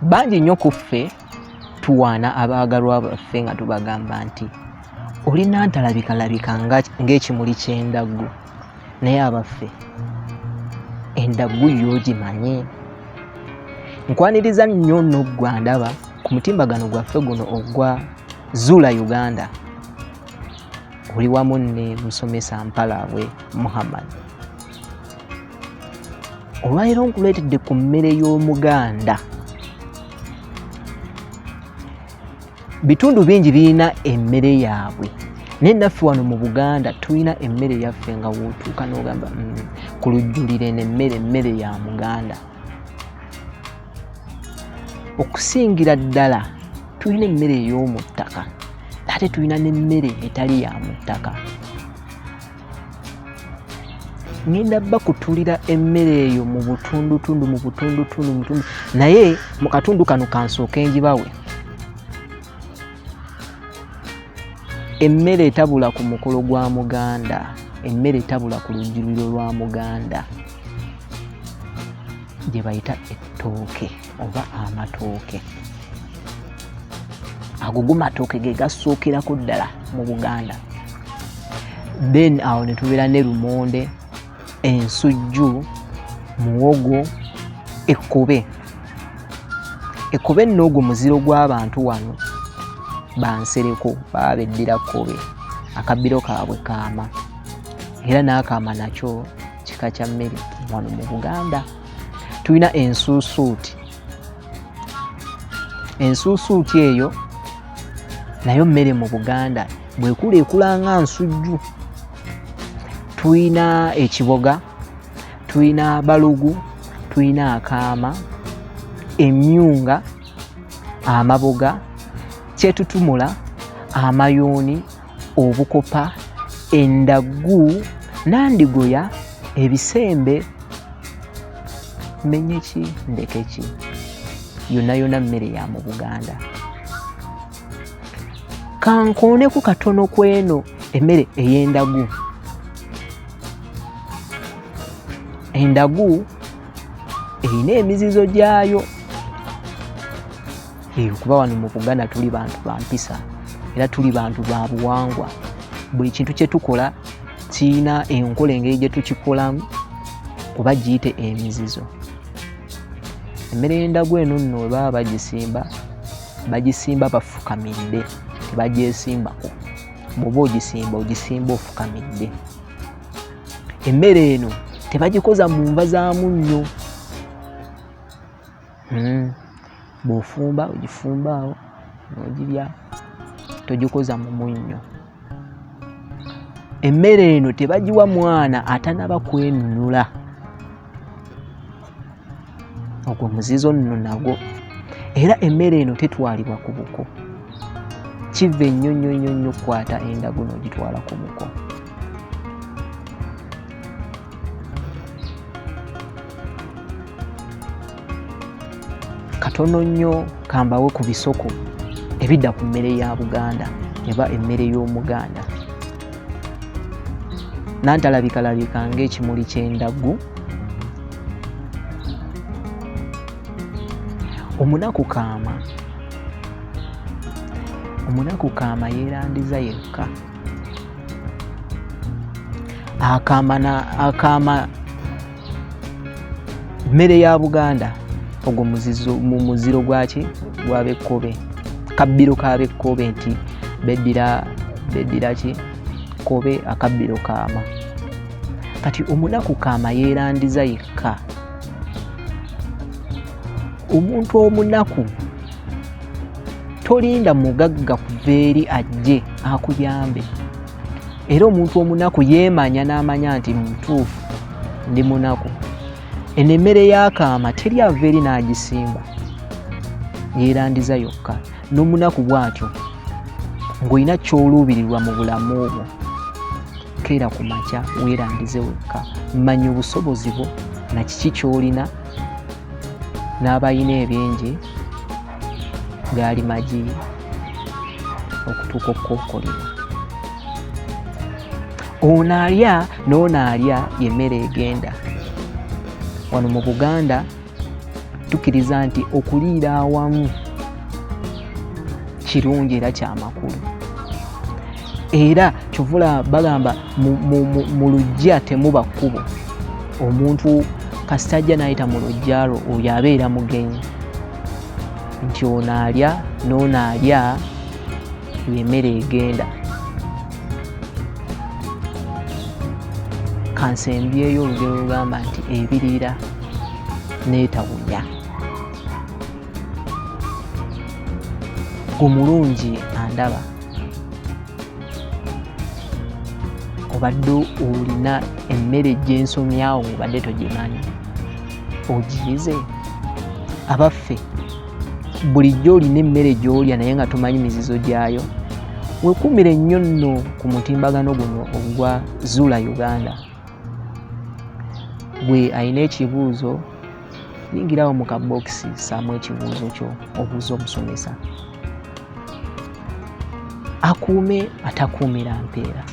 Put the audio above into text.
Bangi nnyo ku ffe tuwaana abaagalwa baffe nga tubagamba nti oli nantalabikalabika ng'ekimuli ky'endaggu, naye abaffe endaggu yo ogimanyi? Nkwaniriza nnyo n'oggwa ndaba ku mutimbagano gwaffe guno ogwa Zuula Uganda. Oli wamu ne musomesa Mpalaabwe Muhammad. Olwaleero nkuleetedde ku mmere y'Omuganda. Bitundu bingi birina emmere yaabwe, naye naffe wano mu Buganda tulina emmere yaffe nga w'otuuka n'ogamba ku lujjuliro eno emmere mmere ya Muganda. Okusingira ddala tulina emmere ey'omu ttaka, ate tulina n'emmere etali ya mu ttaka. Ngenda bakutulira emmere eyo mu butundutundu, mu butundutundu, mu butundu, naye mu katundu kano kansooke ngibawe. Emmere etabula ku mukolo gwa Muganda, emmere etabula ku lujjuliro lwa Muganda gye bayita ettooke oba amatooke. Ago go matooke ge gasookerako ddala mu Buganda. Then awo ne tubeera ne lumonde, ensujju, muwogo, ekkobe. Ekkobe nno ogwo muziro gw'abantu wano bansereko, baba beddira kkobe, akabbiro kaabwe kaama, era n'akaama nakyo kika kya mmere wano mu Buganda. Tulina ensuusuuti. Ensuusuuti eyo nayo mmere mu Buganda, bw'ekula ekula nga nsujju. Tulina ekiboga, tulina balugu, tulina akaama, emyunga, amaboga, kyetutumula, amayuuni, obukopa, endaggu, nandigoya, ebisembe, menye ki ndeke ki, yonna yonna mmere ya mu Buganda. Kankooneku katono ku eno emmere ey'endagu. Endagu erina emizizo gyayo eyo, kuba wano mu Buganda tuli bantu ba mpisa era tuli bantu ba buwangwa. Buli kintu kye tukola kirina enkola engeri gye tukikolamu, oba giyite emizizo. Emmere y'endagu eno nno bwe baba bagisimba, bagisimba bafukamidde, tebagyesimbako. Bw'oba ogisimba, ogisimba ofukamidde. Emmere eno tebagikoza mu nva za munnyo. Bw'ofumba ogifumba awo n'ogirya, togikoza mu munnyo. Emmere eno tebagiwa mwana atanaba kwenunula. Ogwo muzizo nno nagwo. Era emmere eno tetwalibwa ku buko. Kiva ennyo nnyo nnyo nnyo okukwata endagu n'ogitwala ku buko. Katono nnyo kambawe ku bisoko ebidda ku mmere ya Buganda eba emmere y'Omuganda. Nantalabikalabika ng'ekimuli ky'endaggu. Omunaku kaama. Omunaku kaama yeerandiza yekka. Akaama na akaama mmere ya Buganda. Ogwo muzizo, mu muziro gwaki gw'abekkobe, kabbiro k'abekkobe nti beddira, beddira ki kkobe, akabbiro kaama. Kati omunaku kaama yeerandiza yekka. Omuntu omunaku tolinda mugagga kuva eri ajje akuyambe. Era omuntu omunaku yeemanya n'amanya nti mutuufu ndi munaku. Eno emmere y'akaama teri ava eri n'agisimba, yeerandiza yokka. N'omunaku bw'atyo ng'olina ky'oluubirirwa mu bulamu bwo, keera ku makya weerandize wekka, manya obusobozi bwo na kiki ky'olina. N'abalina ebingi gaali magi okutuuka okukookolima. Ono alya n'ono alya, y'emmere egenda. Wano mu Buganda Tukkiriza nti okuliira awamu kirungi era kyamakulu, era kyovula bagamba mu luggya temuba kkubo. Omuntu kasita ajja n'ayita mu luggya lwo, oyo abeera mugenyi, nti ono alya n'ono alya, y'emmere egenda. Kansembyeyo olugero lugamba nti ebiriira neetawunya. Omulungi andaba, obadde olina emmere gyensomyawo ng'obadde togimanyi, ogiyize. Abaffe, bulijjo olina emmere gy'olya naye nga tomanyi mizizo gyayo. Weekuumire nnyo nno ku mutimbagano guno ogwa Zuula Uganda. Gwe alina ekibuuzo, yingirawo mu kabokisi, ssaamu ekibuuzo kyo obuuze omusomesa. Akuume atakuumira mpeera.